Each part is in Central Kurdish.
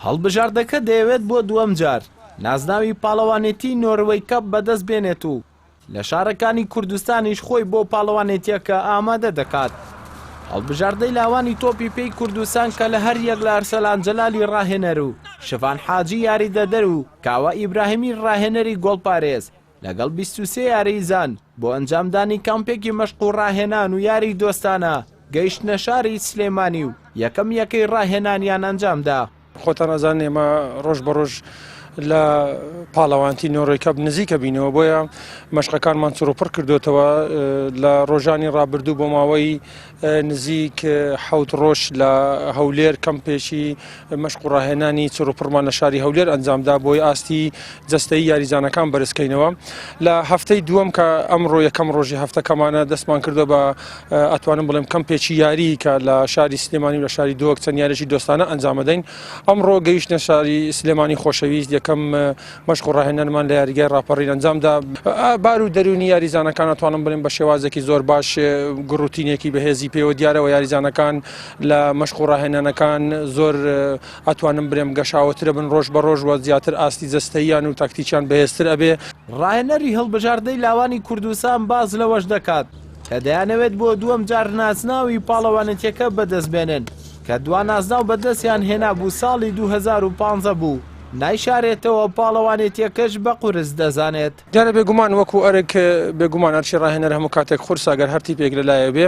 هەڵبژاردەکە دەیەوێت بۆ دووەم جار نازناوی پاڵەوانێتی نۆروەی کەپ بەدەست بێنێت و لە شارەکانی کوردستانیش خۆی بۆ پاڵەوانێتییەکە ئامادە دەکات. هەڵبژاردەی لاوانی تۆپی پێی کوردستان کە لە هەریەک لە ئەرسەلان جەلالی ڕاهێنەر و شڤان حاجی یاریدەدەر و کاوە ئیبراهیمی ڕاهێنەری گۆڵپارێز لەگەڵ 23 یاریزان بۆ ئەنجامدانی کامپێکی مەشق و ڕاهێنان و یاری دۆستانە گەیشتنە شاری سلێمانی و یەکەم یەکەی ڕاهێنانیان ئەنجامدا. خۆتان ئەزانن ئێمە ڕۆژ بە ڕۆژ لە پاڵەوانتی نۆرۆی کەپ نزیکە بینەوە بۆیە مەشقەکانمان چڕوپڕ کردوتەوە لە ڕۆژانی ڕابردوو بۆ ماوەی نزیک حەوت ڕۆژ لە هەولێر کەمپێکی مەشق و ڕاهێنانی چڕوپڕمان لە شاری هەولێر ئەنجامدا بۆی ئاستی جەستەیی یاریزانەکان بەرزکەینەوە لە هەفتەی دووەم کە ئەمڕۆ یەکەم ڕۆژی هەفتەکەمانە دەستمان کردو بە ئەتوانم بڵێم کەمپێکی یاری کە لە شاری سلێمانی و لە شاری دۆک چەند یاریی دۆستانە ئەنجامەدەین ئەمڕۆ گەیشتە شاری سلێمانی خۆشەویست یەکەم مەشق و ڕاهێنانمان لە یاریگای ڕاپەڕین ئەنجامدا بار و دەرونی یاریزانەکان ئەتوانم بڵێم بە شێوازێکی زۆر باش گڕوتینێکی بەهێزی پێوە دیارەوە یاریزانەکان لە مەشق و ڕاهێنانەکان زۆر ئەتوانم برێم گەشاوەترە بن ڕۆژ بە ڕۆژ وە زیاتر ئاستی جەستەییان و تاکتیکیان بەهێزتر ئەبێ. ڕاهێنەری هەڵبژاردەی لاوانی کوردستان باس لەوەش دەکات کە دەیانەوێت بۆ دووەم جار نازناوی پاڵەوانێتیەکە بەدەستبێنن کە دوا نازناو بەدەستیان هێنابوو ساڵی 2015 بوو، نایشارێتەوە پاڵەوانێتیەکەش بە قورس دەزانێت. دیارە بێگومان وەکو ئەرک بێگومان ئەرکی ڕاهێنەر هەموو کاتێک قورسە گەر هەر تیپێک لەلایە بێ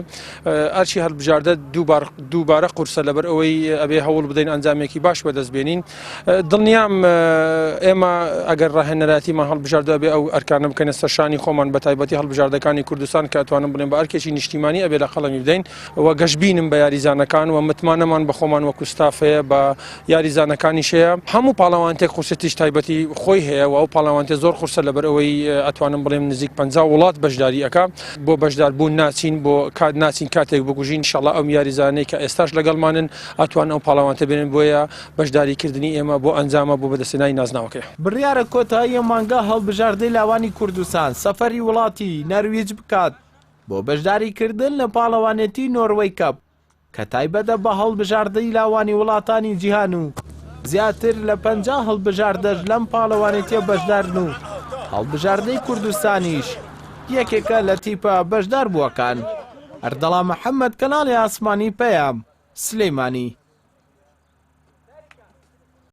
ئەرکی هەڵبژاردە دووبار دووبارە قورسە لەبەر ئەوەی ئەبێ هەوڵ بدەین ئەنجامێکی باش بەدەست بێنین دڵنیام ئێمە ئەگەر ڕاهێنەراتیمان هەڵبژاردە بێ ئەو ئەرکانە بکەنە سەرشانی خۆمان بە تایبەتی هەڵبژاردەکانی کوردستان کە ئەتوانم بڵێم بە ئەرکێکی نیشتیمانی ئەبێ لە قەڵەمی بدەین و گەشبینم بە یاریزانەکان و متمانەمان بە خۆمان وەکو ستاف هەیە بە یاریزانەکانیش هەیە هەموو پاڵەوانتێک قورسێتیش تایبەتی خۆی هەیە و ئەو پاڵەوانتێ زۆر قورسە لەبەر ئەوەی ئەتوانم بڵێم نزیک 50 وڵات بەشداری ئەکا بۆ بەشدار بوون ناچین بۆ کات ناچین کاتێک بکوژین ئینشاڵڵا ئەم یاریزانەی کە ئێستاش لەگەڵمانن ئەتوان ئەو پاڵەوانتە بێنن بۆیە بەشداریکردنی ئێمە بۆ ئەنجامە بۆ بەدەستهێنانی نازناوەکەیە. بڕیارە کۆتایی ئەم مانگە هەڵبژاردەی لاوانی کوردستان سەفەری وڵاتی نەرویج بکات بۆ بەشداریکردن لە پاڵەوانێتی نۆروەی کەپ کە تایبەتە بە هەڵبژاردەی لاوانی وڵاتانی جیهان و زیاتر لە 50 هەڵبژاردەش لەم پاڵەوانێتیە بەشدارن و هەڵبژاردەی کوردستانیش یەکێکە لە تیپە بەشداربووەکان. ئەردەڵان محەمەد، کەناڵی ئاسمانی پەیام، سلێمانی.